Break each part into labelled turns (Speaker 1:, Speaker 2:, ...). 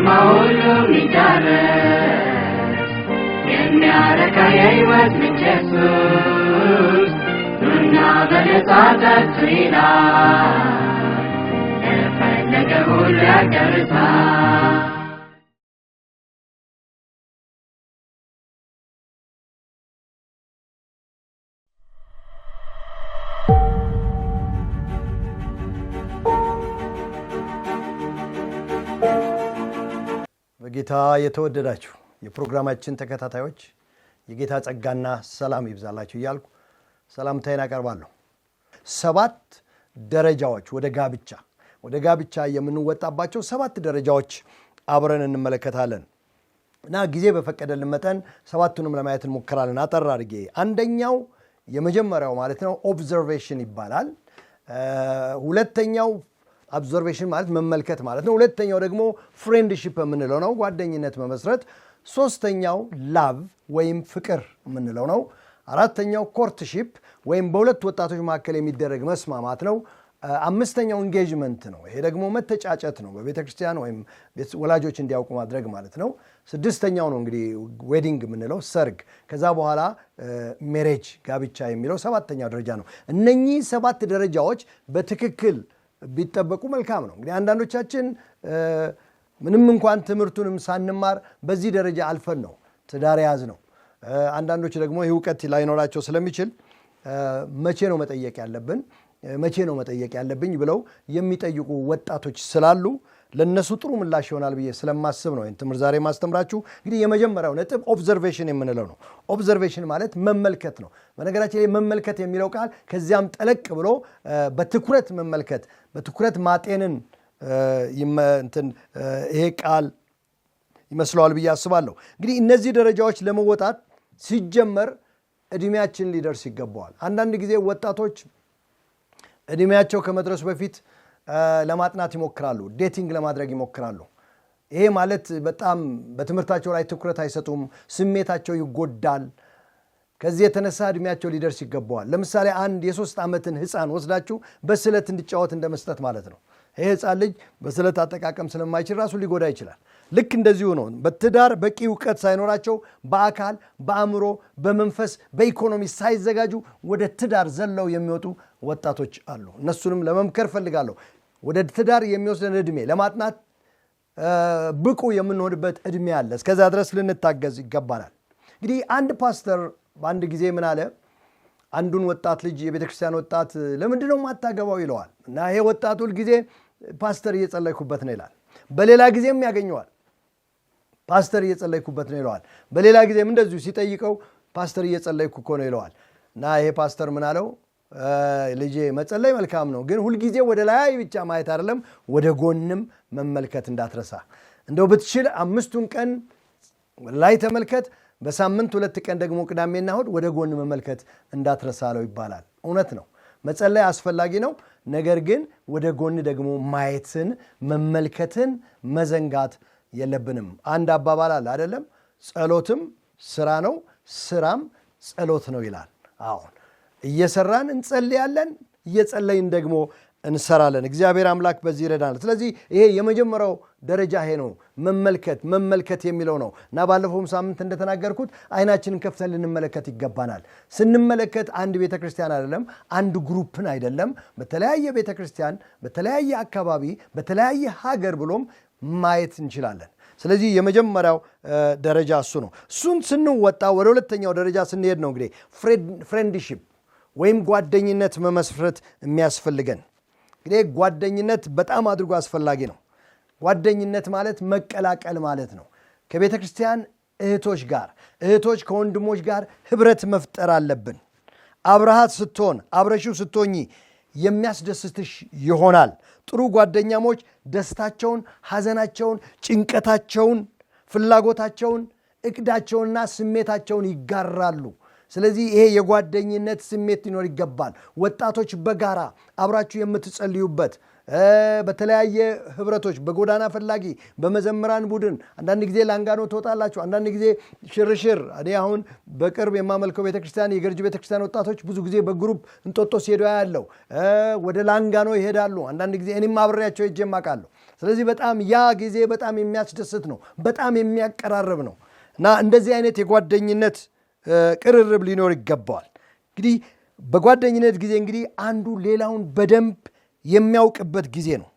Speaker 1: ለተጠማ ሁሉ የሚዳረስ፣ የሚያረካ የሕይወት ምንጭ ኢየሱስ፣ ኑና በነፃ ጠጡ ይላል፣ ለፈለገ ሁሉ ያዳርሳል።
Speaker 2: በጌታ የተወደዳችሁ የፕሮግራማችን ተከታታዮች፣ የጌታ ጸጋና ሰላም ይብዛላችሁ እያልኩ ሰላምታዬን አቀርባለሁ። 7 ደረጃዎች ወደ ጋብቻ የምንወጣባቸው 7 ደረጃዎች አብረን እንመለከታለን እና ጊዜ በፈቀደልን መጠን ሰባቱንም ለማየት እንሞክራለን። አጠር አድርጌ አንደኛው፣ የመጀመሪያው ማለት ነው፣ observation ይባላል። ሁለተኛው፣ observation ማለት መመልከት ማለት ነው። ሁለተኛው ደግሞ friendship የምንለው ነው፣ ጓደኝነት መመስረት። ሶስተኛው love ወይም ፍቅር የምንለው ነው። አራተኛው courtship ወይም በሁለት ወጣቶች መካከል የሚደረግ መስማማት ነው። አምስተኛው engagement ነው። ይሄ ደግሞ መተጫጨት ነው፣ በቤተ ክርስቲያን ወይም ወላጆች እንዲያውቁ ማድረግ ማለት ነው። ስድስተኛው ነው እንግዲህ wedding የምንለው፣ ሰርግ። ከዛ በኋላ marriage፣ ጋብቻ የሚለው ሰባተኛው ደረጃ ነው። እነኚህ 7 ደረጃዎች በትክክል ቢጠበቁ መልካም ነው። እንግዲህ አንዳንዶቻችን ምንም እንኳን ትምህርቱንም ሳንማር በዚህ ደረጃ አልፈን ነው ትዳር የያዝነው። አንዳንዶች ደግሞ ይህ እውቀት ላይኖራቸው ስለሚችል መቼ ነው መጠየቅ ያለብን፣ መቼ ነው መጠየቅ ያለብኝ ብለው የሚጠይቁ ወጣቶች ስላሉ ለነሱ ጥሩ ምላሽ ይሆናል ብዬ ስለማስብ ነው ይህን ትምህርት ዛሬ ማስተምራችሁ። እንግዲህ የመጀመሪያው ነጥብ observation የምንለው ነው። Observation ማለት መመልከት ነው። በነገራችን ላይ መመልከት የሚለው ቃል ከዚያም ጠለቅ ብሎ በትኩረት መመልከት፣ በትኩረት ማጤንን እንትን ይሄ ቃል ይመስለዋል ብዬ አስባለሁ። እንግዲህ እነዚህ ደረጃዎች ለመወጣት ሲጀመር እድሜያችን ሊደርስ ይገባዋል። አንዳንድ ጊዜ ወጣቶች እድሜያቸው ከመድረሱ በፊት ለማጥናት ይሞክራሉ፣ dating ለማድረግ ይሞክራሉ። ይሄ ማለት በጣም በትምህርታቸው ላይ ትኩረት አይሰጡም፣ ስሜታቸው ይጎዳል። ከዚህ የተነሳ እድሜያቸው ሊደርስ ይገባዋል። ለምሳሌ አንድ የ3 ዓመትን ህፃን ወስዳችሁ በስለት እንዲጫወት እንደመስጠት ማለት ነው። ይሄ ህፃን ልጅ በስለት አጠቃቀም ስለማይችል ራሱን ሊጎዳ ይችላል። ልክ እንደዚሁ ነው። በትዳር በቂ እውቀት ሳይኖራቸው፣ በአካል፣ በአእምሮ፣ በመንፈስ፣ በኢኮኖሚ ሳይዘጋጁ ወደ ትዳር ዘለው የሚወጡ ወጣቶች አሉ። እነሱንም ለመምከር ፈልጋለሁ። ወደ ትዳር የሚወስደን እድሜ፣ ለማጥናት ብቁ የምንሆንበት እድሜ አለ። እስከዛ ድረስ ልንታገዝ ይገባናል። እንግዲህ አንድ ፓስተር በአንድ ጊዜ ምን አለ? አንዱን ወጣት ልጅ፣ የቤተ ክርስቲያን ወጣት፣ ለምንድን ነው የማታገባው ይለዋል። እና ይሄ ወጣት ሁል ጊዜ ፓስተር እየጸለይኩበት ነው ይላል። በሌላ ጊዜም ያገኘዋል። ፓስተር እየጸለይኩበት ነው ይለዋል። በሌላ ጊዜም እንደዚሁ ሲጠይቀው ፓስተር እየጸለይኩ እኮ ነው ይለዋል። እና ይሄ ፓስተር ምን አለው? ልጄ፣ መጸለይ መልካም ነው፣ ግን ሁልጊዜ ወደ ላይ ብቻ ማየት አይደለም፣ ወደ ጎንም መመልከት እንዳትረሳ። እንደው ብትችል 5ቱን ቀን ወደ ላይ ተመልከት፣ በሳምንት 2 ቀን ደግሞ ቅዳሜና እሁድ ወደ ጎን መመልከት እንዳትረሳ አለው ይባላል። እውነት ነው፣ መጸለይ አስፈላጊ ነው። ነገር ግን ወደ ጎን ደግሞ ማየትን፣ መመልከትን መዘንጋት የለብንም። አንድ አባባል አለ አይደለም? ጸሎትም ስራ ነው፣ ስራም ጸሎት ነው ይላል። አሁን እየሰራን እንጸልያለን፣ እየጸለይን ደግሞ እንሰራለን። እግዚአብሔር አምላክ በዚህ ይረዳናል። ስለዚህ ይሄ የመጀመሪያው ደረጃ ይሄ ነው፣ መመልከት፣ መመልከት የሚለው ነው። እና ባለፈውም ሳምንት እንደተናገርኩት አይናችንን ከፍተን ልንመለከት ይገባናል። ስንመለከት አንድ ቤተክርስቲያን አይደለም፣ አንድ group ን አይደለም፣ በተለያየ ቤተክርስቲያን፣ በተለያየ አካባቢ፣ በተለያየ ሀገር ብሎም ማየት እንችላለን። ስለዚህ የመጀመሪያው ደረጃ እሱ ነው። እሱን ስንወጣ ወደ ሁለተኛው ደረጃ ስንሄድ ነው እንግዲህ friendship ወይም ጓደኝነት መመስረት የሚያስፈልገን። እንግዲህ ጓደኝነት በጣም አድርጎ አስፈላጊ ነው። ጓደኝነት ማለት መቀላቀል ማለት ነው። ከቤተ ክርስቲያን እህቶች ጋር፣ እህቶች ከወንድሞች ጋር ህብረት መፍጠር አለብን። አብረሃት ስትሆን፣ አብረሽው ስትሆኚ የሚያስደስትሽ ይሆናል። ጥሩ ጓደኛሞች ደስታቸውን፣ ሐዘናቸውን፣ ጭንቀታቸውን፣ ፍላጎታቸውን፣ እቅዳቸውንና ስሜታቸውን ይጋራሉ። ስለዚህ ይሄ የጓደኝነት ስሜት ሊኖር ይገባል። ወጣቶች በጋራ አብራችሁ የምትጸልዩበት፣ በተለያየ ህብረቶች፣ በጎዳና ፈላጊ፣ በመዘምራን ቡድን፣ አንዳንድ ጊዜ ላንጋኖ ትወጣላችሁ፣ አንዳንድ ጊዜ ሽርሽር። እኔ አሁን በቅርብ የማመልከው ቤተክርስቲያን የገርጂ ቤተክርስቲያን ወጣቶች ብዙ ጊዜ በ group እንጦጦ ሲሄዱ ያለው ወደ ላንጋኖ ይሄዳሉ። አንዳንድ ጊዜ እኔም አብሬያቸው ሄጄም አውቃለሁ። ስለዚህ በጣም ያ ጊዜ በጣም የሚያስደስት ነው፣ በጣም የሚያቀራርብ ነው። እና እንደዚህ አይነት የጓደኝነት ቅርርብ ሊኖር ይገባዋል። እንግዲህ በጓደኝነት ጊዜ እንግዲህ አንዱ ሌላውን በደንብ የሚያውቅበት ጊዜ ነው።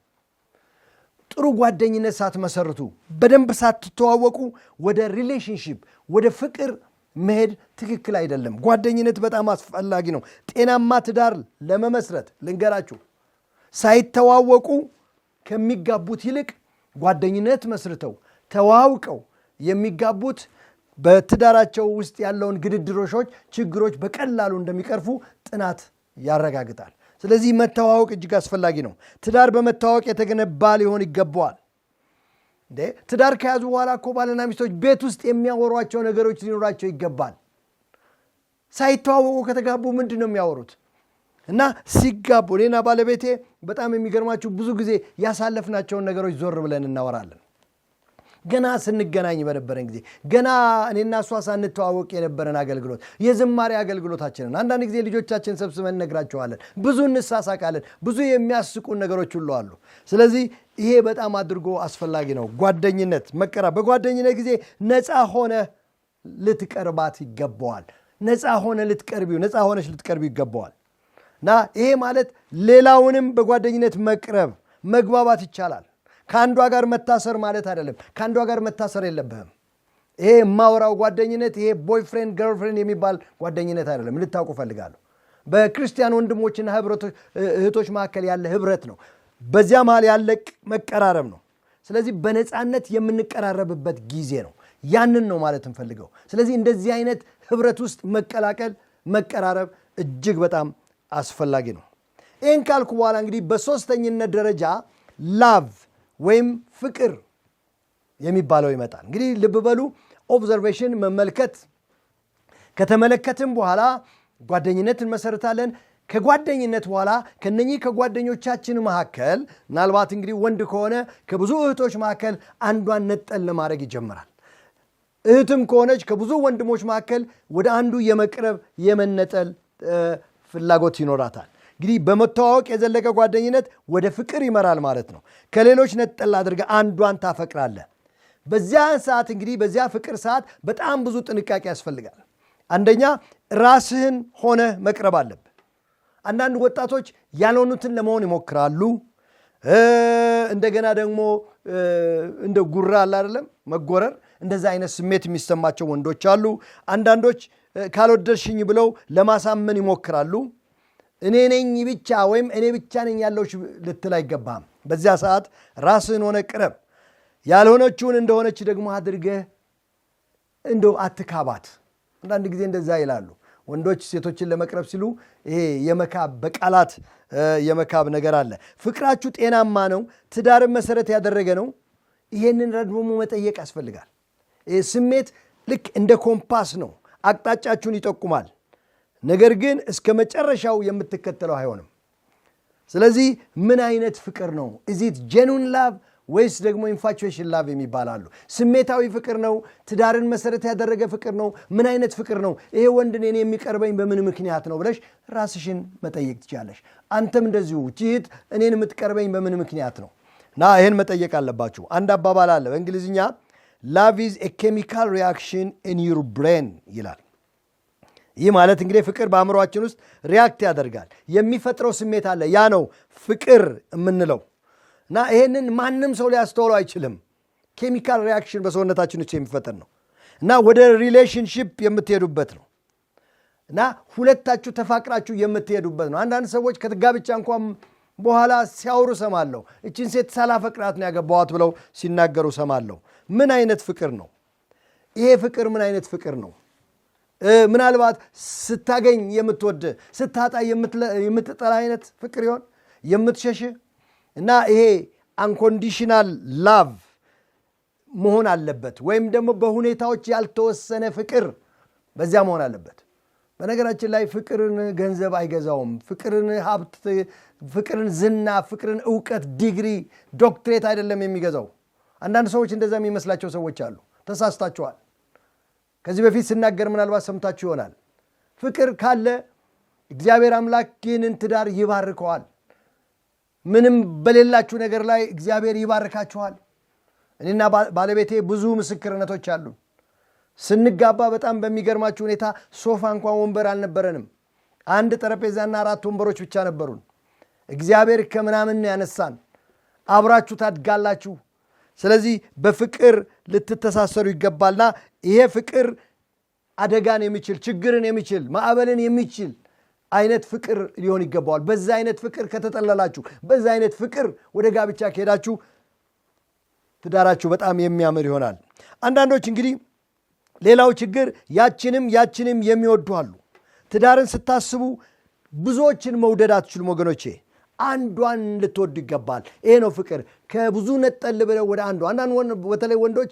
Speaker 2: ጥሩ ጓደኝነት ሳትመሰርቱ፣ በደንብ ሳትተዋወቁ ወደ relationship፣ ወደ ፍቅር መሄድ ትክክል አይደለም። ጓደኝነት በጣም አስፈላጊ ነው። ጤናማ ትዳር ለመመስረት ልንገራችሁ፣ ሳይተዋወቁ ከሚጋቡት ይልቅ ጓደኝነት መስርተው ተዋውቀው የሚጋቡት በትዳራቸው ውስጥ ያለውን ግድድሮሾች፣ ችግሮች በቀላሉ እንደሚቀርፉ ጥናት ያረጋግጣል። ስለዚህ መተዋወቅ እጅግ አስፈላጊ ነው። ትዳር በመተዋወቅ የተገነባ ሊሆን ይገባዋል። እንዴ፣ ትዳር ከያዙ በኋላ እኮ ባልና ሚስቶች ቤት ውስጥ የሚያወሯቸው ነገሮች ሊኖራቸው ይገባል። ሳይተዋወቁ ከተጋቡ ምንድን ነው የሚያወሩት? እና ሲጋቡ እኔና ባለቤቴ በጣም የሚገርማችሁ ብዙ ጊዜ ያሳለፍናቸውን ነገሮች ዞር ብለን እናወራለን። ገና ስንገናኝ በነበረን ጊዜ፣ ገና እኔና እሷ ሳንተዋወቅ የነበረን አገልግሎት፣ የዝማሬ አገልግሎታችንን አንዳንድ ጊዜ ልጆቻችን ሰብስበን እነግራቸዋለን። ብዙ እንሳሳቃለን። ብዙ የሚያስቁን ነገሮች ሁሉ አሉ። ስለዚህ ይሄ በጣም አድርጎ አስፈላጊ ነው። ጓደኝነት መቀራረብ፣ በጓደኝነት ጊዜ ነፃ ሆነህ ልትቀርባት ይገባዋል። ነፃ ሆነህ ልትቀርቢው፣ ነፃ ሆነሽ ልትቀርቢው ይገባዋል። እና ይሄ ማለት ሌላውንም በጓደኝነት መቅረብ፣ መግባባት ይቻላል። ከአንዷ ጋር መታሰር ማለት አይደለም። ከአንዷ ጋር መታሰር የለብህም። ይሄ የማወራው ጓደኝነት ይሄ boyfriend girlfriend የሚባል ጓደኝነት አይደለም። ልታውቁ እፈልጋለሁ። በክርስቲያን ወንድሞችና እህቶች መካከል ያለ ህብረት ነው። በዚያ መሃል ያለ መቀራረብ ነው። ስለዚህ በነፃነት የምንቀራረብበት ጊዜ ነው። ያንን ነው ማለት እንፈልገው። ስለዚህ እንደዚህ አይነት ህብረት ውስጥ መቀላቀል፣ መቀራረብ እጅግ በጣም አስፈላጊ ነው። ይህን ካልኩ በኋላ እንግዲህ በሶስተኝነት ደረጃ love ወይም ፍቅር የሚባለው ይመጣል። እንግዲህ ልብ በሉ፣ observation መመልከት፣ ከተመለከትን በኋላ ጓደኝነት እንመሰርታለን። ከጓደኝነት በኋላ ከነኚህ ከጓደኞቻችን መካከል ምናልባት እንግዲህ ወንድ ከሆነ ከብዙ እህቶች መካከል አንዷን ነጠል ለማድረግ ይጀምራል። እህትም ከሆነች ከብዙ ወንድሞች መካከል ወደ አንዱ የመቅረብ፣ የመነጠል ፍላጎት ይኖራታል። እንግዲህ በመተዋወቅ የዘለቀ ጓደኝነት ወደ ፍቅር ይመራል ማለት ነው። ከሌሎች ነጠል አድርገህ አንዷን ታፈቅራለህ። በዚያ ሰዓት እንግዲህ በዚያ ፍቅር ሰዓት በጣም ብዙ ጥንቃቄ ያስፈልጋል። አንደኛ ራስህን ሆነህ መቅረብ አለብህ። አንዳንድ ወጣቶች ያልሆኑትን ለመሆን ይሞክራሉ። እንደገና ደግሞ እንደ ጉራ አለ አይደለም፣ መጎረር፣ እንደዛ አይነት ስሜት የሚሰማቸው ወንዶች አሉ። አንዳንዶች ካልወደድሽኝ ብለው ለማሳመን ይሞክራሉ። እኔ ነኝ ብቻ ወይም እኔ ብቻ ነኝ ያለሁሽ ልትል አይገባም። በዚያ ሰዓት ራስህን ሆነህ ቅረብ። ያልሆነችውን እንደሆነች ደግሞ አድርገህ እንደው አትካባት። አንዳንድ ጊዜ እንደዛ ይላሉ ወንዶች ሴቶችን ለመቅረብ ሲሉ፣ ይሄ የመካብ፣ በቃላት የመካብ ነገር አለ። ፍቅራችሁ ጤናማ ነው፣ ትዳርን መሰረት ያደረገ ነው። ይሄንን ደግሞ መጠየቅ ያስፈልጋል። ይሄ ስሜት ልክ እንደ ኮምፓስ ነው፣ አቅጣጫችሁን ይጠቁማል። ነገር ግን እስከ መጨረሻው የምትከተለው አይሆንም። ስለዚህ ምን አይነት ፍቅር ነው? Is it genuine love ወይስ ደግሞ infatuation love የሚባል አሉ? ስሜታዊ ፍቅር ነው? ትዳርን መሰረት ያደረገ ፍቅር ነው? ምን አይነት ፍቅር ነው? ይሄ ወንድ እኔን የሚቀርበኝ በምን ምክንያት ነው ብለሽ ራስሽን መጠየቅ ትችያለሽ። አንተም እንደዚሁ፣ እህት እኔን የምትቀርበኝ በምን ምክንያት ነው? እና ይህን መጠየቅ አለባችሁ። አንድ አባባል አለ በእንግሊዝኛ፣ "Love is a chemical reaction in your brain" ይላል። ይህ ማለት እንግዲህ ፍቅር በአእምሯችን ውስጥ react ያደርጋል። የሚፈጥረው ስሜት አለ። ያ ነው ፍቅር የምንለው። እና ይሄንን ማንም ሰው ሊያስተውለው አይችልም። Chemical reaction በሰውነታችን ውስጥ የሚፈጠር ነው እና ወደ relationship የምትሄዱበት ነው እና ሁለታችሁ ተፋቅራችሁ የምትሄዱበት ነው። አንዳንድ ሰዎች ከጋብቻ እንኳን በኋላ ሲያወሩ ሰማለሁ። እችን ሴት ሳላፈቅራት ነው ያገባኋት ብለው ሲናገሩ ሰማለሁ። ምን አይነት ፍቅር ነው ይሄ? ፍቅር ምን አይነት ፍቅር ነው? ምናልባት ስታገኝ የምትወድ፣ ስታጣ የምትጠላ አይነት ፍቅር ይሆን? የምትሸሽ? እና ይሄ unconditional love መሆን አለበት፣ ወይም ደግሞ በሁኔታዎች ያልተወሰነ ፍቅር በዚያ መሆን አለበት። በነገራችን ላይ ፍቅርን ገንዘብ አይገዛውም። ፍቅርን ሀብት፣ ፍቅርን ዝና፣ ፍቅርን እውቀት፣ ዲግሪ፣ ዶክትሬት አይደለም የሚገዛው። አንዳንድ ሰዎች እንደዛ የሚመስላቸው ሰዎች አሉ። ተሳስታችኋል። ከዚህ በፊት ስናገር ምናልባት ሰምታችሁ ይሆናል። ፍቅር ካለ እግዚአብሔር አምላክ ይህንን ትዳር ይባርከዋል። ምንም በሌላችሁ ነገር ላይ እግዚአብሔር ይባርካችኋል። እኔና ባለቤቴ ብዙ ምስክርነቶች አሉ። ስንጋባ በጣም በሚገርማችሁ ሁኔታ ሶፋ እንኳን ወንበር አልነበረንም። አንድ ጠረጴዛና 4 ወንበሮች ብቻ ነበሩን። እግዚአብሔር ከምናምን ነው ያነሳን። አብራችሁ ታድጋላችሁ። ስለዚህ በፍቅር ልትተሳሰሩ ይገባልና ይሄ ፍቅር አደጋን የሚችል፣ ችግርን የሚችል፣ ማዕበልን የሚችል አይነት ፍቅር ሊሆን ይገባዋል። በዛ አይነት ፍቅር ከተጠለላችሁ፣ በዛ አይነት ፍቅር ወደ ጋብቻ ከሄዳችሁ ትዳራችሁ በጣም የሚያምር ይሆናል። አንዳንዶች እንግዲህ ሌላው ችግር ያችንም ያችንም የሚወዱ አሉ። ትዳርን ስታስቡ ብዙዎችን መውደድ አትችሉም ወገኖቼ። አንዷን ልትወዱ ይገባል። ይሄ ነው ፍቅር። ከብዙ ነጠል ብለው ወደ አንዷ። አንዳንድ በተለይ ወንዶች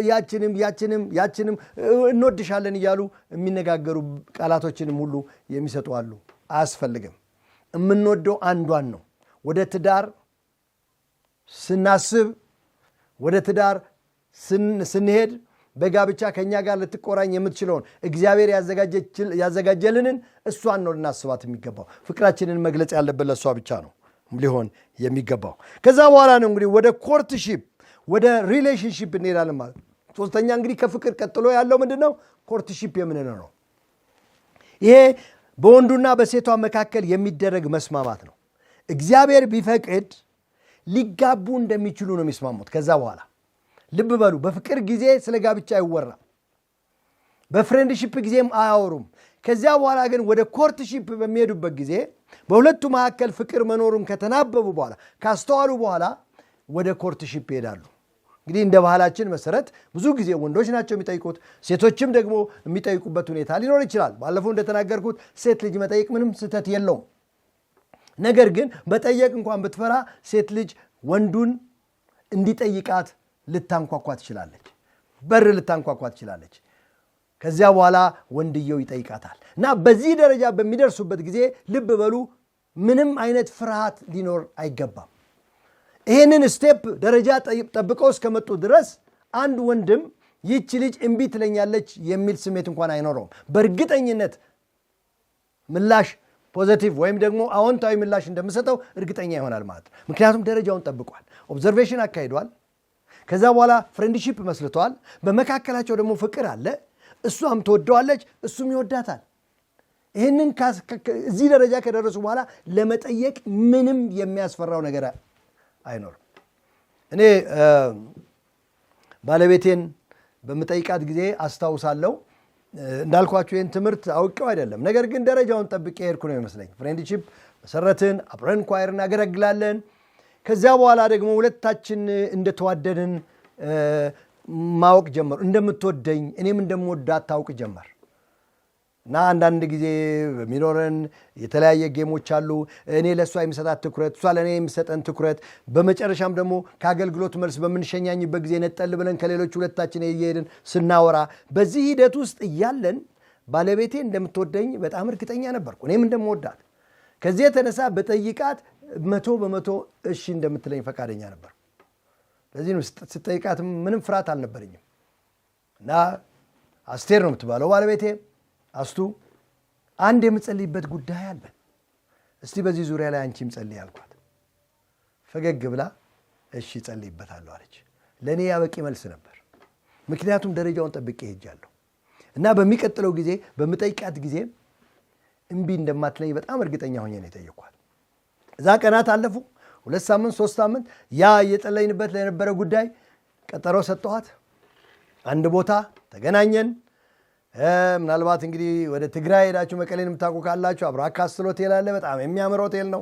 Speaker 2: ያችንም ያችንም ያችንም እንወድሻለን እያሉ የሚነጋገሩ ቃላቶችንም ሁሉ የሚሰጡ አሉ። አያስፈልግም። የምንወደው አንዷን ነው። ወደ ትዳር ስናስብ፣ ወደ ትዳር ስንሄድ በጋብቻ ከኛ ጋር ልትቆራኝ የምትችለውን እግዚአብሔር ያዘጋጀልንን እሷን ነው ልናስባት የሚገባው። ፍቅራችንን መግለጽ ያለብን ለእሷ ብቻ ነው ሊሆን የሚገባው። ከዛ በኋላ ነው እንግዲህ ወደ courtship፣ ወደ relationship እንሄዳለን ማለት ነው። ሶስተኛ እንግዲህ ከፍቅር ቀጥሎ ያለው ምንድነው? courtship የምንለው ነው። ይሄ በወንዱና በሴቷ መካከል የሚደረግ መስማማት ነው። እግዚአብሔር ቢፈቅድ ሊጋቡ እንደሚችሉ ነው የሚስማሙት። ከዛ በኋላ ልብ በሉ፣ በፍቅር ጊዜ ስለ ጋብቻ አይወራም። በ friendship ጊዜም አያወሩም። ከዚያ በኋላ ግን ወደ courtship በሚሄዱበት ጊዜ በሁለቱ መካከል ፍቅር መኖሩን ከተናበቡ በኋላ፣ ካስተዋሉ በኋላ ወደ courtship ይሄዳሉ። እንግዲህ እንደ ባህላችን መሰረት ብዙ ጊዜ ወንዶች ናቸው የሚጠይቁት፣ ሴቶችም ደግሞ የሚጠይቁበት ሁኔታ ሊኖር ይችላል። ባለፈው እንደተናገርኩት ሴት ልጅ መጠየቅ ምንም ስህተት የለውም። ነገር ግን መጠየቅ እንኳን ብትፈራ ሴት ልጅ ወንዱን እንዲጠይቃት ልታንኳኳ ትችላለች። በር ልታንኳኳ ትችላለች። ከዚያ በኋላ ወንድየው ይጠይቃታል። እና በዚህ ደረጃ በሚደርሱበት ጊዜ ልብ በሉ፣ ምንም አይነት ፍርሃት ሊኖር አይገባም። ይሄንን step ደረጃ ጠብቀው እስከመጡ ድረስ አንድ ወንድም ይህች ልጅ እምቢ ትለኛለች የሚል ስሜት እንኳን አይኖረውም። በእርግጠኝነት ምላሽ positive ወይም ደግሞ አዎንታዊ ምላሽ እንደምሰጠው እርግጠኛ ይሆናል ማለት ነው። ምክንያቱም ደረጃውን ጠብቋል፣ observation አካሂዷል። ከዛ በኋላ friendship መስርተዋል። በመካከላቸው ደግሞ ፍቅር አለ። እሷም ትወደዋለች፣ እሱም ይወዳታል። ይህንን እዚህ ደረጃ ከደረሱ በኋላ ለመጠየቅ ምንም የሚያስፈራው ነገር አይኖርም። እኔ ባለቤቴን በምጠይቃት ጊዜ አስታውሳለሁ፣ እንዳልኳችሁ ይህን ትምህርት አውቄው አይደለም፣ ነገር ግን ደረጃውን ጠብቄ ሄድኩ ነው የሚመስለኝ። friendship መሰረትን፣ አብረን choir እናገለግላለን። ከዚያ በኋላ ደግሞ ሁለታችን እንደተዋደድን ማወቅ ጀመሩ። እንደምትወደኝ እኔም እንደምወዳት ታውቅ ጀመር። እና አንዳንድ ጊዜ በሚኖረን የተለያየ game ኦች አሉ። እኔ ለሷ የምሰጣት ትኩረት፣ እሷ ለኔ የምሰጠን ትኩረት፣ በመጨረሻም ደግሞ ከአገልግሎት መልስ በምንሸኛኝበት ጊዜ ነጠል ብለን ከሌሎች ሁለታችን እየሄድን ስናወራ፣ በዚህ ሂደት ውስጥ እያለን ባለቤቴ እንደምትወደኝ በጣም እርግጠኛ ነበርኩ፣ እኔም እንደምወዳት። ከዚህ የተነሳ በጠይቃት 100% እሺ እንደምትለኝ ፈቃደኛ ነበርኩ። ለዚህ ነው ስጠይቃት ምንም ፍርሃት አልነበረኝም። እና አስቴር ነው የምትባለው ባለቤቴ፣ አስቱ፣ አንድ የምጸልይበት ጉዳይ አለ፣ እስቲ በዚህ ዙሪያ ላይ አንቺም ጸልይ አልኳት። ፈገግ ብላ እሺ ጸልይበታለሁ አለች። ለኔ ያ በቂ መልስ ነበር፣ ምክንያቱም ደረጃውን ጠብቄ ሄጃለሁ። እና በሚቀጥለው ጊዜ በምጠይቃት ጊዜ እምቢ እንደማትለኝ በጣም እርግጠኛ ሆኜ ነው የጠየኳት። እዛ ቀናት አለፉ፣ 2 ሳምንት 3 ሳምንት። ያ እየጸለይንበት ለነበረ ጉዳይ ቀጠሮ ሰጠኋት። አንድ ቦታ ተገናኘን። ምናልባት እንግዲህ ወደ ትግራይ ሄዳችሁ መቀሌን የምታውቁ ካላችሁ አብርሃ ካስትል ሆቴል አለ፣ በጣም የሚያምር ሆቴል ነው።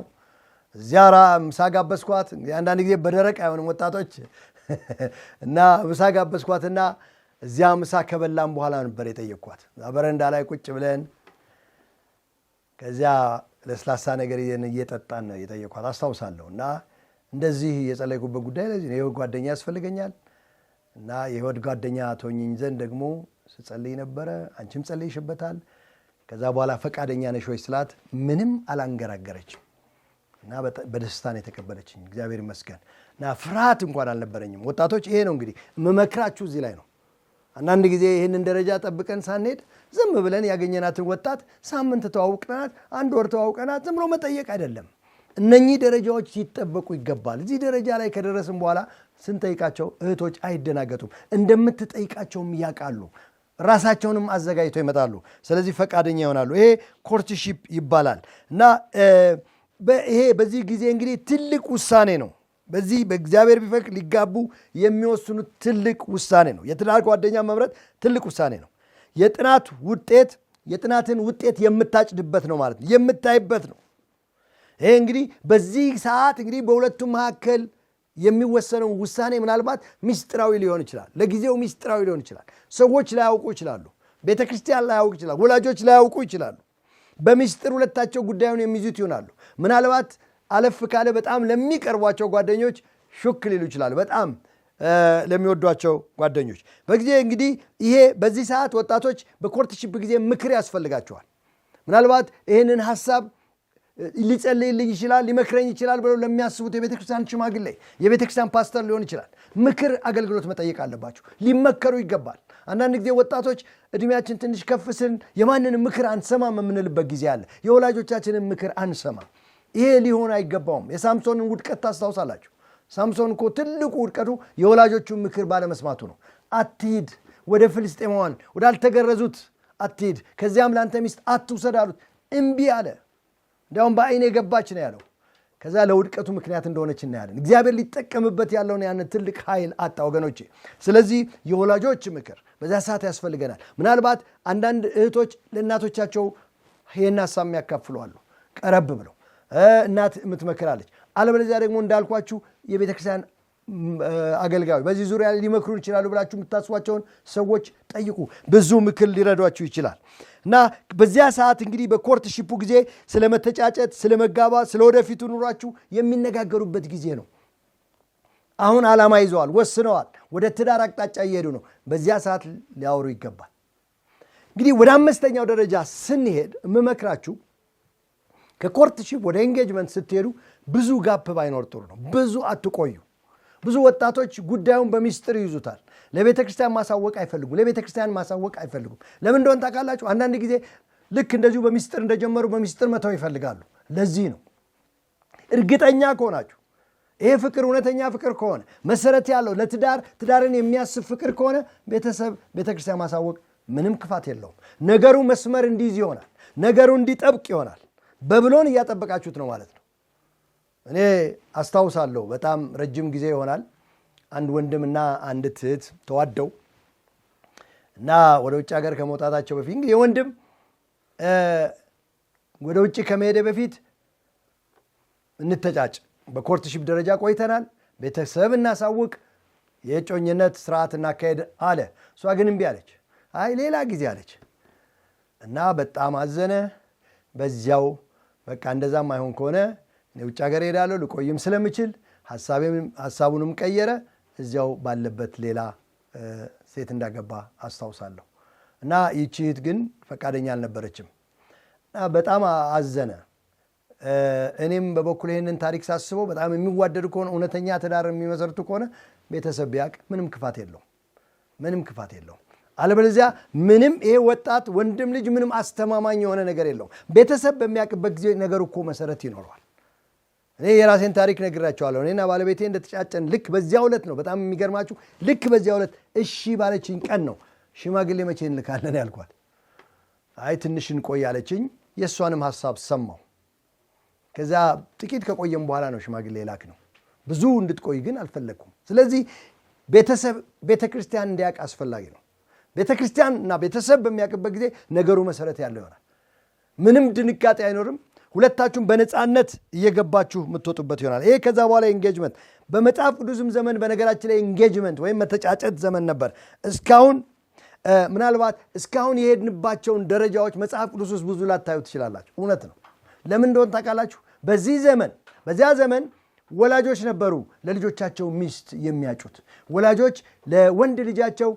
Speaker 2: እዚያ ምሳ ጋበዝኳት። እንግዲህ አንዳንድ ጊዜ በደረቅ አይሆንም ወጣቶች እና ምሳ ጋበዝኳትና እዚያ ምሳ ከበላን በኋላ ነበር የጠየቅኳት። በረንዳ ላይ ቁጭ ብለን ከዚያ ለስላሳ ነገር እየጠጣን ነው የጠየቅኳት፣ አስታውሳለሁ። እና እንደዚህ የጸለይኩበት ጉዳይ ለዚህ ነው። የህይወት ጓደኛ ያስፈልገኛል እና የህይወት ጓደኛ ትሆኚኝ ዘንድ ደግሞ ስጸልይ ነበረ፣ አንቺም ጸልይሽበታል። ከዛ በኋላ ፈቃደኛ ነሽ ወይ ስላት ምንም አላንገራገረችም እና በደስታ ነው የተቀበለችኝ፣ እግዚአብሔር ይመስገን። እና ፍርሃት እንኳን አልነበረኝም። ወጣቶች ይሄ ነው እንግዲህ የምመክራችሁ እዚህ ላይ ነው። አንዳንድ ጊዜ ይህንን ደረጃ ጠብቀን ሳንሄድ ዝም ብለን ያገኘናትን ወጣት ሳምንት ተዋውቀናት፣ አንድ ወር ተዋውቀናት ዝም ብሎ መጠየቅ አይደለም። እነኚህ ደረጃዎች ሲጠበቁ ይገባል። እዚህ ደረጃ ላይ ከደረስን በኋላ ስንጠይቃቸው እህቶች አይደናገጡም። እንደምትጠይቃቸውም ያውቃሉ። ራሳቸውንም አዘጋጅተው ይመጣሉ። ስለዚህ ፈቃደኛ ይሆናሉ። ይሄ courtship ይባላል። እና ይሄ በዚህ ጊዜ እንግዲህ ትልቅ ውሳኔ ነው። በዚህ በእግዚአብሔር ቢፈቅድ ሊጋቡ የሚወስኑት ትልቅ ውሳኔ ነው። የትዳር ጓደኛ መምረጥ ትልቅ ውሳኔ ነው። የጥናት ውጤት የጥናትን ውጤት የምታጭድበት ነው ማለት ነው። የምታይበት ነው። ይሄ እንግዲህ በዚህ ሰዓት እንግዲህ በሁለቱም መካከል የሚወሰነው ውሳኔ ምናልባት ሚስጥራዊ ሊሆን ይችላል። ለጊዜው ሚስጥራዊ ሊሆን ይችላል። ሰዎች ላያውቁ ይችላሉ። ቤተ ክርስቲያን ላያውቅ ይችላል። ወላጆች ላያውቁ ይችላሉ። በሚስጥር ሁለታቸው ጉዳዩን የሚይዙት ይሆናሉ። ምናልባት አለፍ ካለ በጣም ለሚቀርቧቸው ጓደኞች ሹክ ሊሉ ይችላሉ። በጣም ለሚወዷቸው ጓደኞች በጊዜ እንግዲህ ይሄ በዚህ ሰዓት ወጣቶች በ courtship ጊዜ ምክር ያስፈልጋቸዋል። ምናልባት ይህንን ሀሳብ ሊጸልይልኝ ይችላል፣ ሊመክረኝ ይችላል ብለው ለሚያስቡት የቤተ ክርስቲያን ሽማግሌ፣ የቤተ ክርስቲያን ፓስተር ሊሆን ይችላል። ምክር አገልግሎት መጠየቅ አለባቸው። ሊመከሩ ይገባል። አንዳንድ ጊዜ ወጣቶች እድሜያችን ትንሽ ከፍ ስል የማንንም ምክር አንሰማም የምንልበት ጊዜ አለ። የወላጆቻችንን ምክር አንሰማም። ይሄ ሊሆን አይገባውም። የሳምሶንን ውድቀት ታስታውሳላችሁ። ሳምሶን እኮ ትልቁ ውድቀቱ የወላጆቹን ምክር ባለመስማቱ ነው። አትሂድ ወደ ፍልስጤማውያን ወዳልተገረዙት አትሂድ፣ ከዚያም ለአንተ ሚስት አትውሰድ አሉት። እምቢ አለ። እንዲያውም በዓይኔ የገባች ነው ያለው። ከዛ ለውድቀቱ ምክንያት እንደሆነች እናያለን። እግዚአብሔር ሊጠቀምበት ያለውን ያንን ትልቅ ኃይል አጣ ወገኖቼ። ስለዚህ የወላጆች ምክር በዚያ ሰዓት ያስፈልገናል። ምናልባት አንዳንድ እህቶች ለእናቶቻቸው ይህን ሀሳብ የሚያካፍሉ አሉ፣ ቀረብ ብለው እናት የምትመክራለች። አለበለዚያ ደግሞ እንዳልኳችሁ የቤተ ክርስቲያን አገልጋዮች በዚህ ዙሪያ ሊመክሩን ይችላሉ ብላችሁ የምታስቧቸውን ሰዎች ጠይቁ። ብዙ ምክር ሊረዷችሁ ይችላል። እና በዚያ ሰዓት እንግዲህ በ courtship ኡ ጊዜ ስለ መተጫጨት፣ ስለ መጋባት፣ ስለ ወደፊቱ ኑሯችሁ የሚነጋገሩበት ጊዜ ነው። አሁን ዓላማ ይዘዋል፣ ወስነዋል፣ ወደ ትዳር አቅጣጫ እየሄዱ ነው። በዚያ ሰዓት ሊያወሩ ይገባል። እንግዲህ ወደ አምስተኛው ደረጃ ስንሄድ የምመክራችሁ ከ courtship ወደ engagement ስትሄዱ ብዙ gap ባይኖር ጥሩ ነው። ብዙ አትቆዩ። ብዙ ወጣቶች ጉዳዩን በሚስጥር ይይዙታል። ለቤተ ክርስቲያን ማሳወቅ አይፈልጉም። ለቤተ ክርስቲያን ማሳወቅ አይፈልጉም። ለምን እንደሆነ ታውቃላችሁ? አንዳንድ ጊዜ ልክ እንደዚሁ በሚስጥር እንደጀመሩ በሚስጥር መተው ይፈልጋሉ። ለዚህ ነው እርግጠኛ ከሆናችሁ ይሄ ፍቅር እውነተኛ ፍቅር ከሆነ መሰረት ያለው ለትዳር ትዳርን የሚያስብ ፍቅር ከሆነ ቤተሰብ ቤተ ክርስቲያን ማሳወቅ ምንም ክፋት የለውም። ነገሩ መስመር እንዲይዝ ይሆናል። ነገሩ እንዲጠብቅ ይሆናል። በብሎን እያጠበቃችሁት ነው ማለት ነው። እኔ አስታውሳለሁ በጣም ረጅም ጊዜ ይሆናል አንድ ወንድምና አንድ እህት ተዋደው እና ወደ ውጭ ሀገር ከመውጣታቸው በፊት እንግዲህ የወንድም ወደ ውጭ ከመሄደ በፊት እንተጫጭ በ courtship ደረጃ ቆይተናል፣ ቤተሰብ እናሳውቅ፣ የእጮኝነት ስርዓት እናካሄድ አለ። እሷ ግን እምቢ አለች። አይ ሌላ ጊዜ አለች እና በጣም አዘነ። በዚያው በቃ እንደዛም አይሆን ከሆነ እኔ ውጭ ሀገር እሄዳለሁ ልቆይም ስለምችል ሀሳቡንም ቀየረ። እዚያው ባለበት ሌላ ሴት እንዳገባ አስታውሳለሁ። እና ይቺ እህት ግን ፈቃደኛ አልነበረችም እና በጣም አዘነ። እኔም በበኩል ይህንን ታሪክ ሳስበው በጣም የሚዋደዱ ከሆነ እውነተኛ ትዳር የሚመሰርቱ ከሆነ ቤተሰብ ቢያውቅ ምንም ክፋት የለውም፣ ምንም ክፋት የለውም። አለበለዚያ ምንም ይሄ ወጣት ወንድም ልጅ ምንም አስተማማኝ የሆነ ነገር የለውም። ቤተሰብ በሚያውቅበት ጊዜ ነገሩ እኮ መሰረት ይኖረዋል። እኔ የራሴን ታሪክ ነግራቸዋለሁ። እኔና ባለቤቴ እንደተጫጨን ልክ በዚያው ዕለት ነው። በጣም የሚገርማችሁ ልክ በዚያው ዕለት እሺ ባለችኝ ቀን ነው ሽማግሌ መቼ እንልካለን ያልኳት። አይ ትንሽ እንቆይ አለችኝ። የእሷንም ሀሳብ ሰማሁ። ከዛ ጥቂት ከቆየም በኋላ ነው ሽማግሌ የላክ ነው። ብዙ እንድትቆይ ግን አልፈለግኩም። ስለዚህ ቤተሰብ ቤተክርስቲያን እንዲያውቅ አስፈላጊ ነው። ቤተክርስቲያን እና ቤተሰብ በሚያውቅበት ጊዜ ነገሩ መሰረት ያለው ይሆናል። ምንም ድንጋጤ አይኖርም። ሁለታችሁም በነፃነት እየገባችሁ የምትወጡበት ይሆናል። ይሄ ከዛ በኋላ engagement በመጽሐፍ ቅዱስም ዘመን በነገራችን ላይ engagement ወይም መተጫጨት ዘመን ነበር። እስካሁን ምናልባት እስካሁን የሄድንባቸውን ደረጃዎች መጽሐፍ ቅዱስ ውስጥ ብዙ ላታዩ ትችላላችሁ። እውነት ነው። ለምን እንደሆነ ታውቃላችሁ? በዚያ ዘመን ወላጆች ነበሩ ለልጆቻቸው ሚስት የሚያጩት። ወላጆች ለወንድ ልጃቸው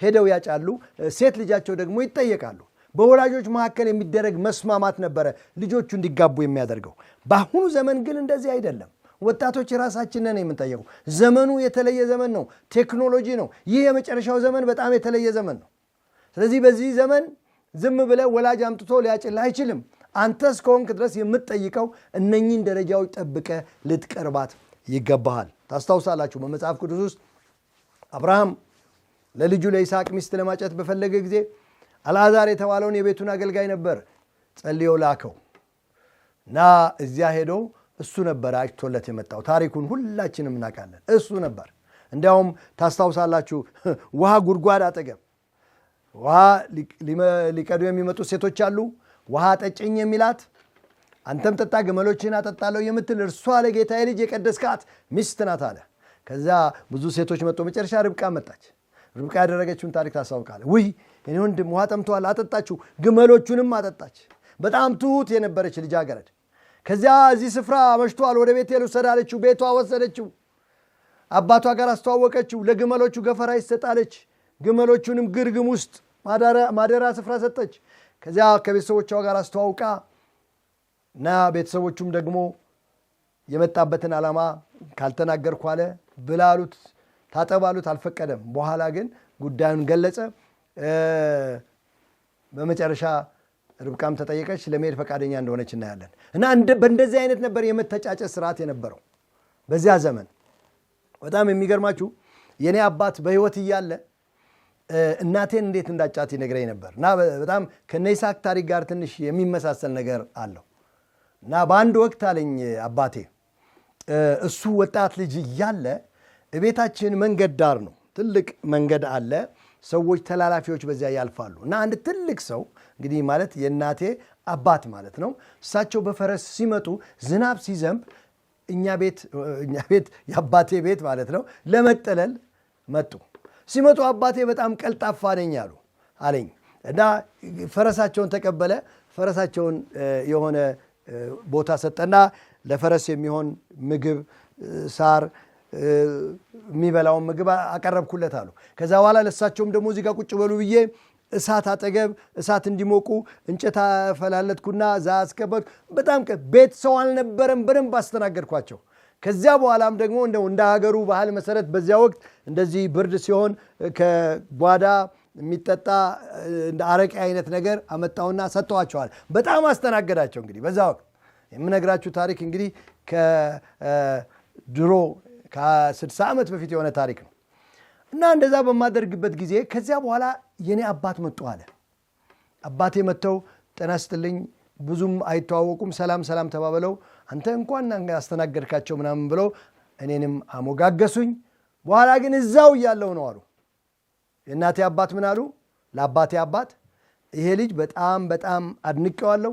Speaker 2: ሄደው ያጫሉ፣ ሴት ልጃቸው ደግሞ ይጠየቃሉ። በወላጆች መካከል የሚደረግ መስማማት ነበረ ልጆቹ እንዲጋቡ የሚያደርገው። በአሁኑ ዘመን ግን እንደዚህ አይደለም። ወጣቶች ራሳችንን የምንጠየቀው። ዘመኑ የተለየ ዘመን ነው። ቴክኖሎጂ ነው። ይህ የመጨረሻው ዘመን በጣም የተለየ ዘመን ነው። ስለዚህ በዚህ ዘመን ዝም ብለህ ወላጅ አምጥቶ ሊያጭልህ አይችልም። አንተ እስከሆንክ ድረስ የምትጠይቀው እነኚህን ደረጃዎች ጠብቀህ ልትቀርባት ይገባሃል። ታስታውሳላችሁ በመጽሐፍ ቅዱስ ውስጥ አብርሃም ለልጁ ለይስሐቅ ሚስት ለማጨት በፈለገ ጊዜ አልዓዛር የተባለውን የቤቱን አገልጋይ ነበር ጸልዮ ላከው እና እዚያ ሄዶ እሱ ነበር አጭቶለት የመጣው። ታሪኩን ሁላችንም እናውቃለን። እሱ ነበር። እንዲያውም ታስታውሳላችሁ ውሃ ጉድጓድ አጠገብ ውሃ ሊቀዱ የሚመጡ ሴቶች አሉ። ውሃ ጠጭኝ የሚላት አንተም ጠጣ ግመሎችህን አጠጣለሁ የምትል እርሷ ለጌታዬ ልጅ የቀደስካት ሚስት ናት አለ። ከዛ ብዙ ሴቶች መጡ። መጨረሻ ርብቃ መጣች። ርብቃ ያደረገችውን ታሪክ ታስታውቃለህ። ውይ እኔ ወንድም ውሃ ጠምቷል፣ አጠጣችው፣ ግመሎቹንም አጠጣች። በጣም ትሁት የነበረች ልጃገረድ። ከዚያ እዚህ ስፍራ መሽቷል፣ ወደ ቤቴ ልውሰድ አለችው። ቤቷ ወሰደችው፣ አባቷ ጋር አስተዋወቀችው። ለግመሎቹ ገፈራ ይሰጣለች፣ ግመሎቹንም ግርግም ውስጥ ማደሪያ ስፍራ ሰጠች። ከዚያ ከቤተሰቦቿ ጋር አስተዋውቃ እና ቤተሰቦቹም ደግሞ የመጣበትን ዓላማ ካልተናገርኩ አለ ብላሉት፣ ታጠባሉት፣ አልፈቀደም። በኋላ ግን ጉዳዩን ገለጸ። በመጨረሻ ርብቃም ተጠየቀች፣ ለመሄድ ፈቃደኛ እንደሆነች እናያለን። እና በእንደዚህ አይነት ነበር የመተጫጨት ስርዓት የነበረው በዚያ ዘመን። በጣም የሚገርማችሁ የኔ አባት በህይወት እያለ እናቴን እንዴት እንዳጫት ይነግረኝ ነበር። እና በጣም ከነ ይስሐቅ ታሪክ ጋር ትንሽ የሚመሳሰል ነገር አለው። እና በአንድ ወቅት አለኝ አባቴ እሱ ወጣት ልጅ እያለ ቤታችን መንገድ ዳር ነው፣ ትልቅ መንገድ አለ፣ ሰዎች ተላላፊዎች በዚያ ያልፋሉ። እና አንድ ትልቅ ሰው እንግዲህ ማለት የእናቴ አባት ማለት ነው፣ እሳቸው በፈረስ ሲመጡ ዝናብ ሲዘንብ እኛ ቤት የአባቴ ቤት ማለት ነው ለመጠለል መጡ። ሲመጡ አባቴ በጣም ቀልጣፋ ነኝ አሉ አለኝ። እና ፈረሳቸውን ተቀበለ። ፈረሳቸውን የሆነ ቦታ ሰጠና ለፈረስ የሚሆን ምግብ ሳር የሚበላውን ምግብ አቀረብኩለት አሉ። ከዛ በኋላ ለሳቸውም ደግሞ እዚህ ጋር ቁጭ በሉ ብዬ እሳት አጠገብ እሳት እንዲሞቁ እንጨት አፈላለትኩና እዛ አስገባሁ። በጣም ቤት ሰው አልነበረም፣ በደንብ አስተናገድኳቸው። ከዚያ በኋላም ደግሞ እንደ ሀገሩ ባህል መሰረት በዚያ ወቅት እንደዚህ ብርድ ሲሆን ከጓዳ የሚጠጣ እንደ አረቄ አይነት ነገር አመጣውና ሰጥተዋቸዋል። በጣም አስተናገዳቸው። እንግዲህ በዛ ወቅት የምነግራችሁ ታሪክ እንግዲህ ከድሮ ከ60 ዓመት በፊት የሆነ ታሪክ ነው። እና እንደዛ በማደርግበት ጊዜ ከዚያ በኋላ የኔ አባት መጡ አለ። አባቴ መጥተው ጤና ይስጥልኝ፣ ብዙም አይተዋወቁም፣ ሰላም ሰላም ተባብለው አንተ እንኳን አስተናገድካቸው ምናምን ብለው እኔንም አሞጋገሱኝ። በኋላ ግን እዛው እያለሁ ነው አሉ። የእናቴ አባት ምን አሉ? ለአባቴ አባት ይሄ ልጅ በጣም በጣም አድንቄዋለሁ፣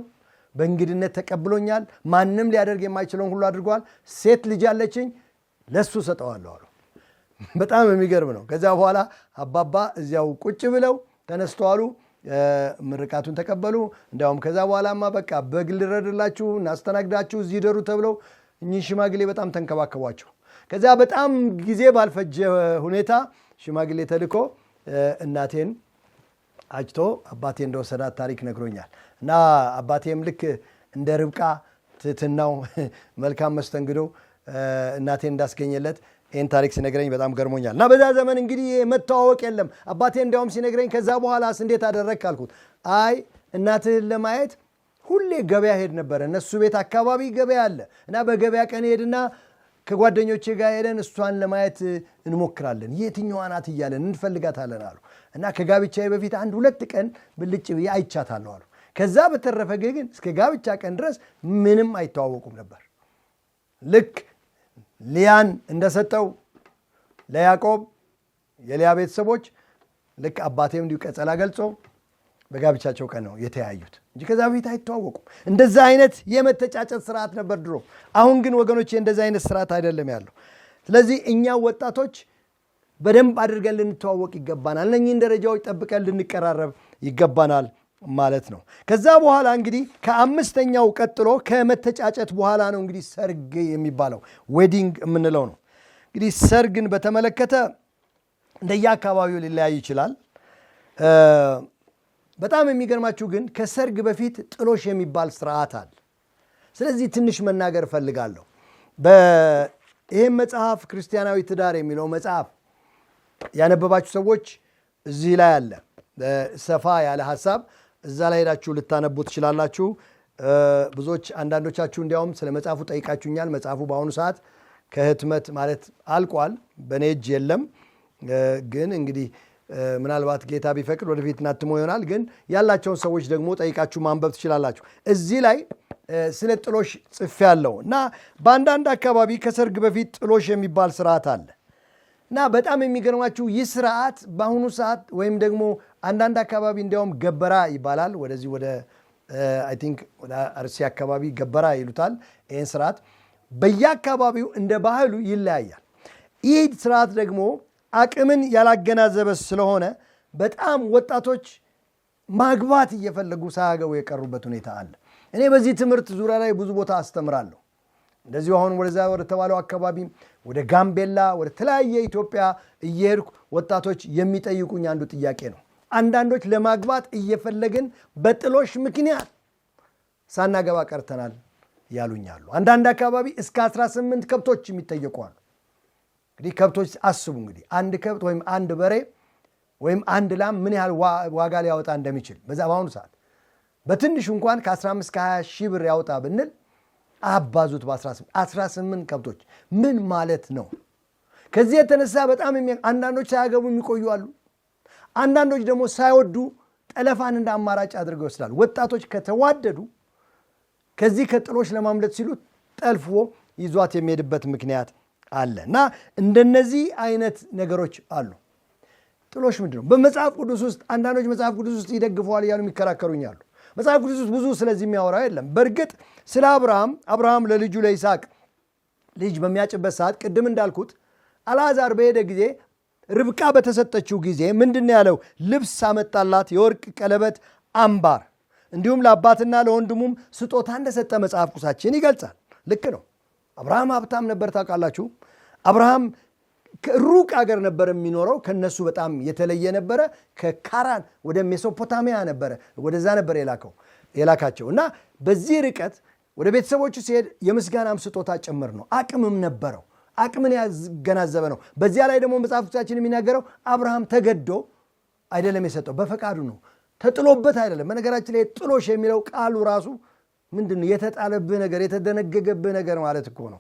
Speaker 2: በእንግድነት ተቀብሎኛል፣ ማንም ሊያደርግ የማይችለውን ሁሉ አድርጓል፣ ሴት ልጅ አለችኝ፣ ለሱ ሰጠዋለሁ አሉ። በጣም የሚገርም ነው። ከዛ በኋላ አባባ እዚያው ቁጭ ብለው ተነስተዋሉ፣ ምርቃቱን ተቀበሉ። እንዲያውም ከዛ በኋላማ በቃ በግ ልረድላችሁ እናስተናግዳችሁ እዚህ ደሩ ተብለው እኚህ ሽማግሌ በጣም ተንከባከቧቸው። ከዛ በጣም ጊዜ ባልፈጀ ሁኔታ ሽማግሌ ተልኮ እናቴን አጭቶ አባቴ እንደወሰዳት ታሪክ ነግሮኛል። እና አባቴም ልክ እንደ ርብቃ ትህትናው መልካም መስተንግዶ እናቴን እንዳስገኘለት ይህን ታሪክ ሲነግረኝ በጣም ገርሞኛል። እና በዛ ዘመን እንግዲህ መተዋወቅ የለም። አባቴ እንዲያውም ሲነግረኝ ከዛ በኋላስ እንዴት አደረግክ አልኩት። አይ እናትህን ለማየት ሁሌ ገበያ ሄድ ነበረ። እነሱ ቤት አካባቢ ገበያ አለ እና በገበያ ቀን ሄድና ከጓደኞቼ ጋር ሄደን እሷን ለማየት እንሞክራለን፣ የትኛዋ ናት እያለን እንፈልጋታለን አሉ። እና ከጋብቻዬ በፊት አንድ ሁለት ቀን ብልጭ ብዬ አይቻታለሁ አሉ። ከዛ በተረፈ ግን እስከ ጋብቻ ቀን ድረስ ምንም አይተዋወቁም ነበር። ልክ ሊያን እንደሰጠው ለያዕቆብ የሊያ ቤተሰቦች ልክ አባቴም እንዲሁ ቀጸላ ገልጾ በጋብቻቸው ቀን ነው የተያዩት እንጂ ከዛ በፊት አይተዋወቁም። እንደዛ አይነት የመተጫጨት ስርዓት ነበር ድሮ። አሁን ግን ወገኖቼ እንደዛ አይነት ስርዓት አይደለም ያለው። ስለዚህ እኛ ወጣቶች በደንብ አድርገን ልንተዋወቅ ይገባናል። እነኚህን ደረጃዎች ጠብቀን ልንቀራረብ ይገባናል ማለት ነው። ከዛ በኋላ እንግዲህ ከአምስተኛው ቀጥሎ ከመተጫጨት በኋላ ነው እንግዲህ ሰርግ የሚባለው wedding የምንለው ነው። እንግዲህ ሰርግን በተመለከተ እንደየአካባቢው ሊለያይ ይችላል። በጣም የሚገርማችሁ ግን ከሰርግ በፊት ጥሎሽ የሚባል ስርዓት አለ። ስለዚህ ትንሽ መናገር እፈልጋለሁ። ይህም መጽሐፍ ክርስቲያናዊ ትዳር የሚለው መጽሐፍ ያነበባችሁ ሰዎች እዚህ ላይ አለ ሰፋ ያለ ሐሳብ፣ እዛ ላይ ሄዳችሁ ልታነቡ ትችላላችሁ። ብዙዎች አንዳንዶቻችሁ እንዲያውም ስለ መጽሐፉ ጠይቃችሁኛል። መጽሐፉ በአሁኑ ሰዓት ከህትመት ማለት አልቋል፣ በእኔ እጅ የለም። ግን እንግዲህ ምናልባት ጌታ ቢፈቅድ ወደፊት እናትሞ ይሆናል። ግን ያላቸውን ሰዎች ደግሞ ጠይቃችሁ ማንበብ ትችላላችሁ። እዚህ ላይ ስለ ጥሎሽ ጽፌያለሁ እና በአንዳንድ አካባቢ ከሰርግ በፊት ጥሎሽ የሚባል ስርዓት አለ እና በጣም የሚገርማችሁ ይህ ስርዓት በአሁኑ ሰዓት ወይም ደግሞ አንዳንድ አካባቢ እንዲያውም ገበራ ይባላል። ወደዚህ ወደ I think ወደ አርሲ አካባቢ ገበራ ይሉታል። ይህን ስርዓት በየአካባቢው እንደ ባህሉ ይለያያል። ይህ ስርዓት ደግሞ አቅምን ያላገናዘበ ስለሆነ በጣም ወጣቶች ማግባት እየፈለጉ ሳያገቡ የቀሩበት ሁኔታ አለ። እኔ በዚህ ትምህርት ዙሪያ ላይ ብዙ ቦታ አስተምራለሁ። እንደዚሁ አሁን ወደዛ ወደ ተባለው አካባቢ ወደ ጋምቤላ፣ ወደ ተለያየ ኢትዮጵያ እየሄድኩ ወጣቶች የሚጠይቁኝ አንዱ ጥያቄ ነው። አንዳንዶች ለማግባት እየፈለግን በጥሎሽ ምክንያት ሳናገባ ቀርተናል ያሉኛሉ። አንዳንድ አካባቢ እስከ 18 ከብቶች የሚጠየቁ አሉ። እንግዲህ ከብቶች አስቡ፣ እንግዲህ አንድ ከብት ወይም አንድ በሬ ወይም አንድ ላም ምን ያህል ዋጋ ሊያወጣ እንደሚችል በዛ በአሁኑ ሰዓት በትንሹ እንኳን ከ15 ከ20 ሺህ ብር ያወጣ ብንል አባዙት በ18 18 ከብቶች ምን ማለት ነው? ከዚህ የተነሳ በጣም አንዳንዶች ሳያገቡ የሚቆዩ አሉ። አንዳንዶች ደግሞ ሳይወዱ ጠለፋን እንደ አማራጭ አድርገው ይወስዳሉ። ወጣቶች ከተዋደዱ ከዚህ ከጥሎሽ ለማምለጥ ሲሉ ጠልፎ ይዟት የሚሄድበት ምክንያት አለ እና እንደነዚህ አይነት ነገሮች አሉ። ጥሎሽ ምንድን ነው? በመጽሐፍ ቅዱስ ውስጥ አንዳንዶች መጽሐፍ ቅዱስ ውስጥ ይደግፈዋል እያሉ የሚከራከሩኝ አሉ። መጽሐፍ ቅዱስ ውስጥ ብዙ ስለዚህ የሚያወራ የለም። በእርግጥ ስለ አብርሃም ለልጁ ለይስሐቅ ልጅ በሚያጭበት ሰዓት ቅድም እንዳልኩት አልዓዛር በሄደ ጊዜ ርብቃ በተሰጠችው ጊዜ ምንድን ነው ያለው? ልብስ አመጣላት፣ የወርቅ ቀለበት፣ አምባር፣ እንዲሁም ለአባትና ለወንድሙም ስጦታ እንደሰጠ መጽሐፍ ቅዱሳችን ይገልጻል። ልክ ነው። አብርሃም ሀብታም ነበር፣ ታውቃላችሁ። አብርሃም ሩቅ አገር ነበር የሚኖረው፣ ከነሱ በጣም የተለየ ነበረ። ከካራን ወደ ሜሶፖታሚያ ነበረ፣ ወደዛ ነበር የላካቸው እና በዚህ ርቀት ወደ ቤተሰቦቹ ሲሄድ የምስጋናም ስጦታ ጭምር ነው። አቅምም ነበረው፣ አቅምን ያገናዘበ ነው። በዚያ ላይ ደግሞ መጽሐፍ ቅዱሳችን የሚናገረው አብርሃም ተገዶ አይደለም የሰጠው፣ በፈቃዱ ነው፣ ተጥሎበት አይደለም። በነገራችን ላይ ጥሎሽ የሚለው ቃሉ ራሱ ምንድን ነው? የተጣለብህ ነገር፣ የተደነገገብህ ነገር ማለት እኮ ነው፣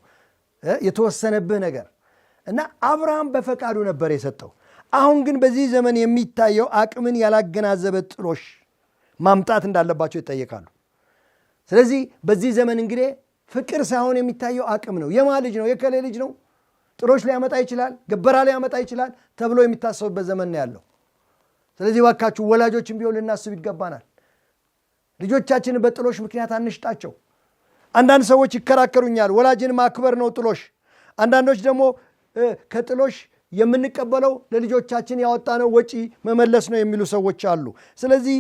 Speaker 2: የተወሰነብህ ነገር እና አብርሃም በፈቃዱ ነበር የሰጠው። አሁን ግን በዚህ ዘመን የሚታየው አቅምን ያላገናዘበ ጥሎሽ ማምጣት እንዳለባቸው ይጠየቃሉ። ስለዚህ በዚህ ዘመን እንግዲህ ፍቅር ሳይሆን የሚታየው አቅም ነው። የማ ልጅ ነው? የከሌ ልጅ ነው፣ ጥሎሽ ሊያመጣ ይችላል፣ ገበራ ሊያመጣ ይችላል ተብሎ የሚታሰብበት ዘመን ነው ያለው። ስለዚህ እባካችሁ ወላጆችም ቢሆን ልናስብ ይገባናል። ልጆቻችንን በጥሎሽ ምክንያት አንሽጣቸው። አንዳንድ ሰዎች ይከራከሩኛል፣ ወላጅን ማክበር ነው ጥሎሽ። አንዳንዶች ደግሞ ከጥሎሽ የምንቀበለው ለልጆቻችን ያወጣነው ወጪ መመለስ ነው የሚሉ ሰዎች አሉ። ስለዚህ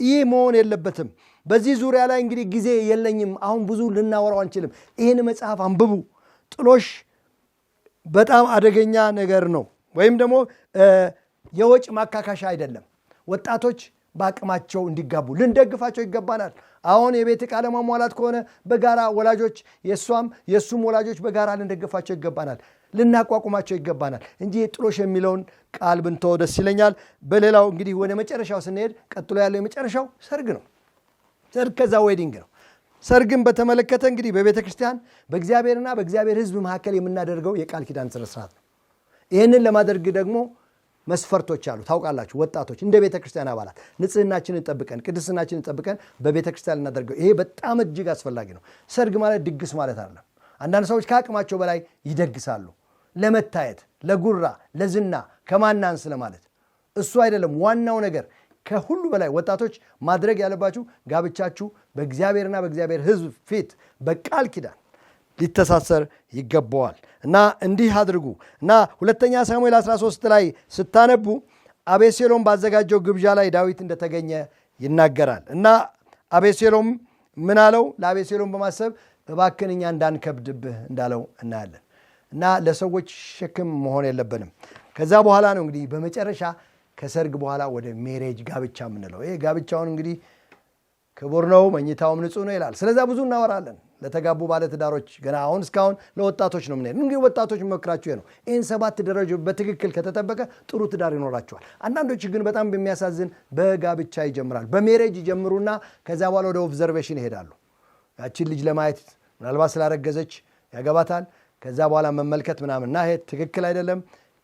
Speaker 2: ይህ መሆን የለበትም። በዚህ ዙሪያ ላይ እንግዲህ ጊዜ የለኝም፣ አሁን ብዙ ልናወራው አንችልም። ይህን መጽሐፍ አንብቡ። ጥሎሽ በጣም አደገኛ ነገር ነው፣ ወይም ደግሞ የወጪ ማካካሻ አይደለም። ወጣቶች በአቅማቸው እንዲጋቡ ልንደግፋቸው ይገባናል። አሁን የቤት ዕቃ ለማሟላት ከሆነ በጋራ ወላጆች የእሷም የእሱም ወላጆች በጋራ ልንደግፋቸው ይገባናል፣ ልናቋቁማቸው ይገባናል እንጂ ጥሎሽ የሚለውን ቃል ብንተወው ደስ ይለኛል። በሌላው እንግዲህ ወደ መጨረሻው ስንሄድ ቀጥሎ ያለው የመጨረሻው ሰርግ ነው። ሰርግ ከዛ wedding ነው። ሰርግን በተመለከተ እንግዲህ በቤተ ክርስቲያን በእግዚአብሔርና በእግዚአብሔር ሕዝብ መካከል የምናደርገው የቃል ኪዳን ስነ ስርዓት ነው። ይህንን ለማድረግ ደግሞ መስፈርቶች አሉ። ታውቃላችሁ ወጣቶች እንደ ቤተ ክርስቲያን አባላት ንጽህናችንን ጠብቀን ቅድስናችንን ጠብቀን በቤተ ክርስቲያን ልናደርገው፣ ይሄ በጣም እጅግ አስፈላጊ ነው። ሰርግ ማለት ድግስ ማለት አይደለም። አንዳንድ ሰዎች ከአቅማቸው በላይ ይደግሳሉ፣ ለመታየት፣ ለጉራ፣ ለዝና፣ ከማናንስ ለማለት። እሱ አይደለም ዋናው ነገር። ከሁሉ በላይ ወጣቶች ማድረግ ያለባችሁ ጋብቻችሁ በእግዚአብሔርና በእግዚአብሔር ሕዝብ ፊት በቃል ኪዳን ሊተሳሰር ይገባዋል እና እንዲህ አድርጉ እና ሁለተኛ ሳሙኤል 13 ላይ ስታነቡ አቤሴሎም ባዘጋጀው ግብዣ ላይ ዳዊት እንደተገኘ ይናገራል። እና አቤሴሎም ምን አለው? ለአቤሴሎም በማሰብ እባክን እኛ እንዳንከብድብህ እንዳለው እናያለን። እና ለሰዎች ሸክም መሆን የለብንም። ከዛ በኋላ ነው እንግዲህ በመጨረሻ ከሰርግ በኋላ ወደ marriage ጋብቻ የምንለው። ይሄ ጋብቻውን እንግዲህ ክቡር ነው መኝታውም ንጹህ ነው ይላል። ስለዛ ብዙ እናወራለን። ለተጋቡ ባለትዳሮች ገና አሁን እስካሁን ለወጣቶች ነው የምንሄድ። እንግዲህ ወጣቶች መክራችሁ ነው። ይህን 7 ደረጃ በትክክል ከተጠበቀ ጥሩ ትዳር ይኖራቸዋል። አንዳንዶች ግን በጣም በሚያሳዝን በጋብቻ ይጀምራል። በ marriage ይጀምሩና ከዛ በኋላ ወደ observation ይሄዳሉ። ያቺን ልጅ ለማየት ምናልባት ስላረገዘች ያገባታል። ከዛ በኋላ መመልከት ምናምን እና ይሄ ትክክል አይደለም።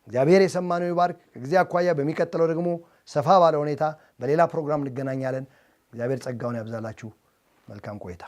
Speaker 2: እግዚአብሔር የሰማነው ይባርክ። ከጊዜ አኳያ በሚቀጥለው ደግሞ ሰፋ ባለ ሁኔታ በሌላ ፕሮግራም እንገናኛለን። እግዚአብሔር ጸጋውን ያብዛላችሁ። መልካም ቆይታ።